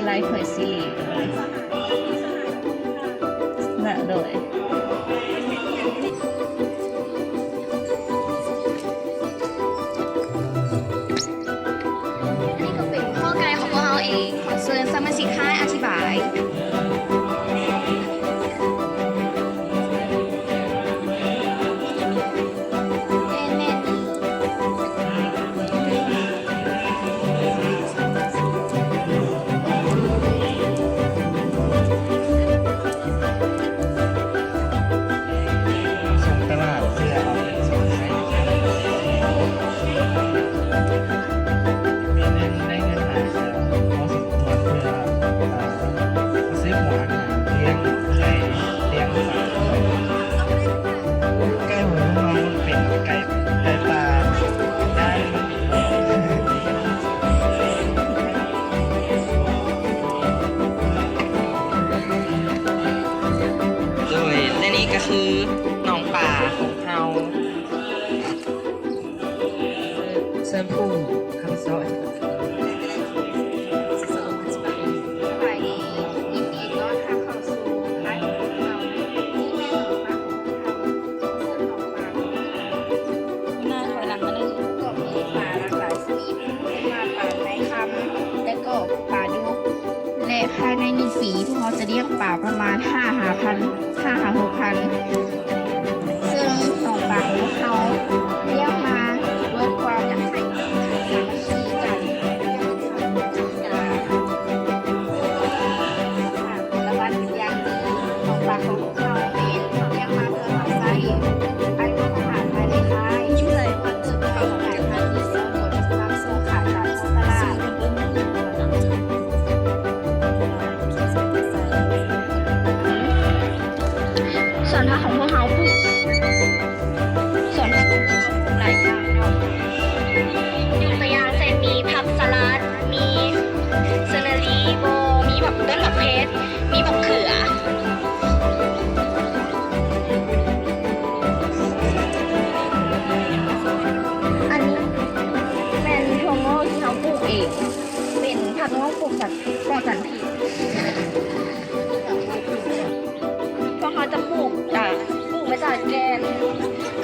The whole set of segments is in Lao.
ລາຍຖ້ວຍສີ່ເລີຍນະ ໂດຍ ອັນນີ້ກໍເປັນຂໍ້ໄກ່ຂອງພວກເຮົາເອງ. ຂໍເຊີນສະມາຊິກທ້າຍອະທິບາຍ. ແມ່ນໆ ສົ່ງຕະຫຼາດເພື່ອເອົາໄປສົ່ງໃຫ້ລູກຄ້າ. ປີໜຶ່ງໄດ້ເງິນຫຼາຍເທື່ອພໍສົມຄວນເພື່ອ ເອີ ຊື້ຫົວອາຫານລ້ຽງໄກ່ລ້ຽງສັດ. ໄກ່ຂອງເຮົາເປັນໄກ່ ໄກ່ປ່າ ໂດຍ ແລະ ນີ້ກໍຄືໜອງປາຂອງເຮົາ. ເຊີນພູຄຳຊອຍ. ສະບາຍດີ ຍິນດີຕ້ອນຮັບເຂົ້າສູ່ຮ້ານຂອງເຮົາ ທີ່ແມ່ນຂອງປາກຂອງເຮົາ ເຊິ່ງຂອງປາກຂອງເຮົາ ໜ້າຖອຍຫຼັງມາໜ້ອຍໜຶ່ງ ກໍມີປາຫຼາກຫຼາຍຊະນິດ ເຊັ່ນວ່າປາໄນຄຳ ແລະ ກໍປາດຸກ. ແລະ ພາຍໃນໜຶ່ງປີ ພວກເຮົາຈະລ້ຽງປາປະມານຫ້າຫາພັນ ຫ້າຫາຫົກພັນ ເຊິ່ງໜອງປາຂອງພວກເຮົາລ້ຽງມາດ້ວຍຄວາມຮັກ ສາມັກຄີກັນ ແລະ ຄວາມເມດຕາ ລະວັງເປັນຢ່າງດີ. ໜອງປາຂອງພວກເຮົາເອງ ເຮົາລ້ຽງມາເພື່ອຮັບໃຊ້ ໃຫ້ອາຫານພາຍໃນລາຍ ເຊິ່ງເກີດມາຈາກການທີ່ເຮົາເຮັດການຄ້າຂາຍຕາມທ້ອງຕະຫຼາດ. ສວນຜັກຂອງພວກເຮົາປູກ ສວນຜັກຂອງພວກເຮົາປູກຫຼາຍຢ່າງເນາະ ຍົກຕົວຢ່າງເຊັ່ນ ມີຜັກສະຫຼັດ ມີເຊີນເນີຣີໂບ ມີບັກ ຕົ້ນບັກເພັດ ມີບັກເຂືອ. ອັນນີ້ແມ່ນຖົ່ວງອກທີ່ເຮົາປູກເອງ ເປັນຜັກງອກປູກຈາກປອດສານພິດ. ພວກເຮົາຈະປູກ ອ່າ ປູກມາຈາກແກ່ນ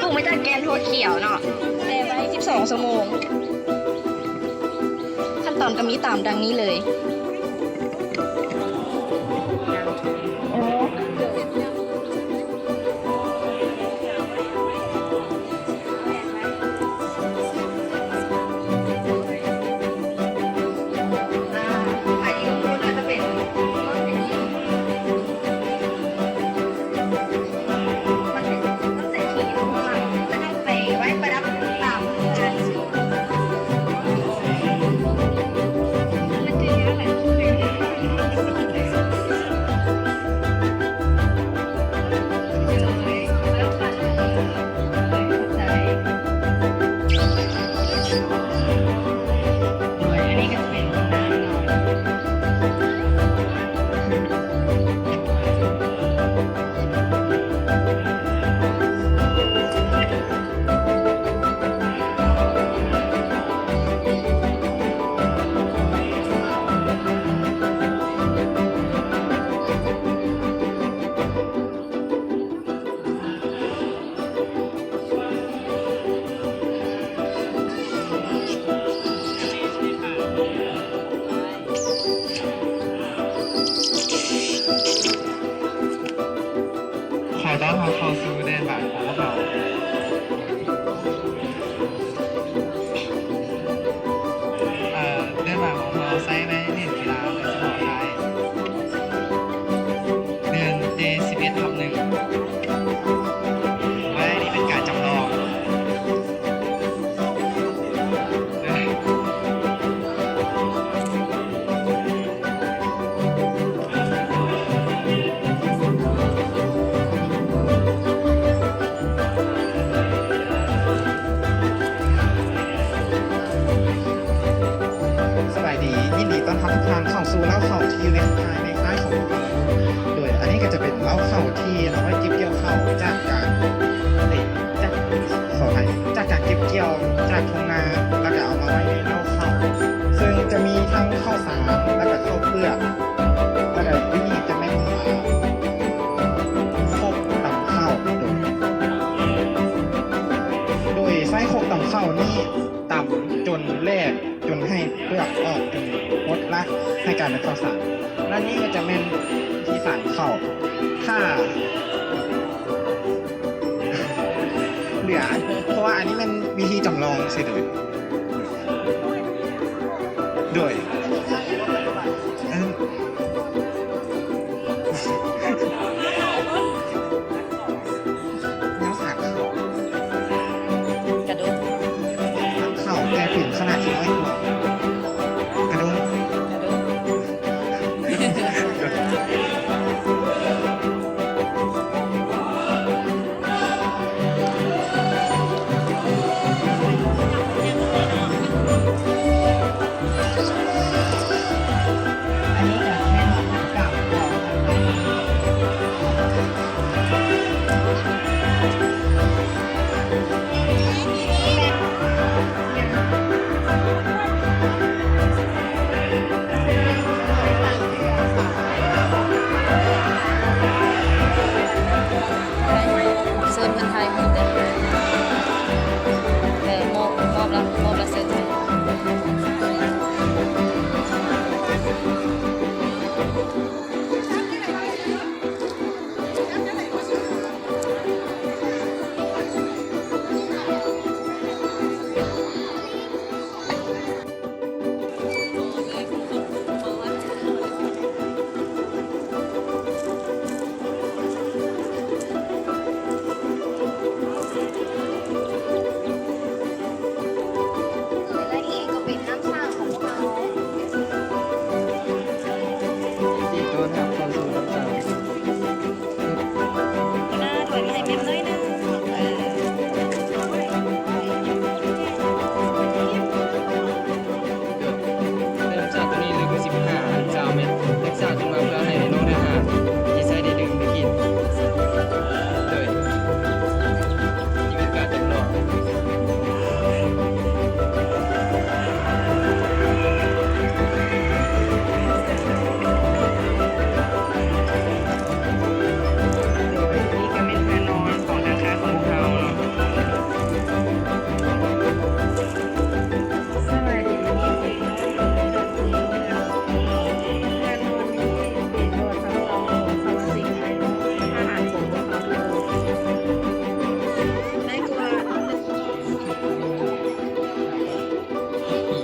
ປູກມາຈາກແກ່ນຖົ່ວຂຽວເນາະ ແຊ່ໄວ້ສິບສອງຊົ່ວໂມງ. ຂັ້ນຕອນກໍມີຕາມດັ່ງນີ້ເລີຍ. ຂໍຕ້ອນຮັບເຂົ້າສູ່ແດນບານຂອງພວກເຮົາ. ເອີ ເດີ່ນມາຂອງເຮົາໃຊ້ໄວ້ຫຼິ້ນກິລາໂດຍສະເພາະຫຼາຍ ເດືອນ ເດ ສິບເອັດທັບໜຶ່ງ ໄວ້ນີ້ເປັນການຈຳລອງ. ສະບາຍດີ ຍິນດີຕ້ອນຮັບທຸກທ່ານເຂົ້າສູ່ເລົ້າເຂົ້າທີ່ເວັບພາຍໃນຄ້າຍຂອງພວກເຮົາ. ໂດຍ ອັນນີ້ກໍຈະເປັນເລົ້າເຂົ້າທີ່ເອົາໄວ້ເກັບກ່ຽວເຂົ້າຈາກການ ເອີຍ ຈາກ ຂໍອະໄພ ຈາກການເກັບກ່ຽວຈາກທົ່ງນາ ແລ້ວກໍເອົາມາໄວ້ໃນເລົ້າເຂົ້າ ເຊິ່ງຈະມີທັງເຂົ້າສານ ແລ້ວກໍເຂົ້າເປືອກ. ຈົນແລກ ຈົນໃຫ້ເປືອກອອກ ຈົນໝົດລະ ໃຫ້ກາຍເປັນເຂົ້າສານ. ແລະນີ້ກໍຈະແມ່ນວິທີສານເຂົ້າ ຖ້າເຫຼືອ ເພາະວ່າອັນນີ້ແມ່ນວິທີຈຳລອງຊື່ໂດຍ ໂດຍ ແນວສາກເຂົ້າ ກະດົກ ເຂົ້າແກ່ເປັນຂະໜາດທີ່ນ້ອຍກວ່າ ກະດົກ ກະດົກ. ເຊີນເພິ່ນຖ່າຍຮູບເດີ້ ເອີ ມອບ ມອບລະ ມອບລະເຊີນຖ່າຍ. ແລະນີ້ກໍເປັນນ້ຳສ້າງຂອງພວກເຮົາ. ຍິນດີຕ້ອນຮັບເຂົ້າສູ່ນ້ຳສ້າງ. ໜ້າຖອຍມາໃຫ້ແມ່ນໜ້ອຍໜຶ່ງ ເອີ ເລີ່ມຈາກໂຕນີ້ເລີຍ ຄືສິບຫ້າ ຊາວແມັດ ເລີ່ມຈາກຂຶ້ນມາເພື່ອໃຫ້ນ້ອງທະຫານທີ່ໃຊ້ໄດ້ດຶງໄດ້ກິນ ໂດຍທີ່ມີການຈຳລອງ. ໂດຍ ນີ້ກໍແມ່ນເຮືອນນອນຂອງທາງຄ້າຍຂອງພວກເຮົາເນາະ. ສະບາຍດີ ເຮືອນນອນນີ້ເປັນໂທລະສັບສຳຮອງຂອງສະມາຊິກພາຍໃນທະຫານຂອງພວກເຮົາທຸກຄົນ ໄດ້ກວ່າ ມີ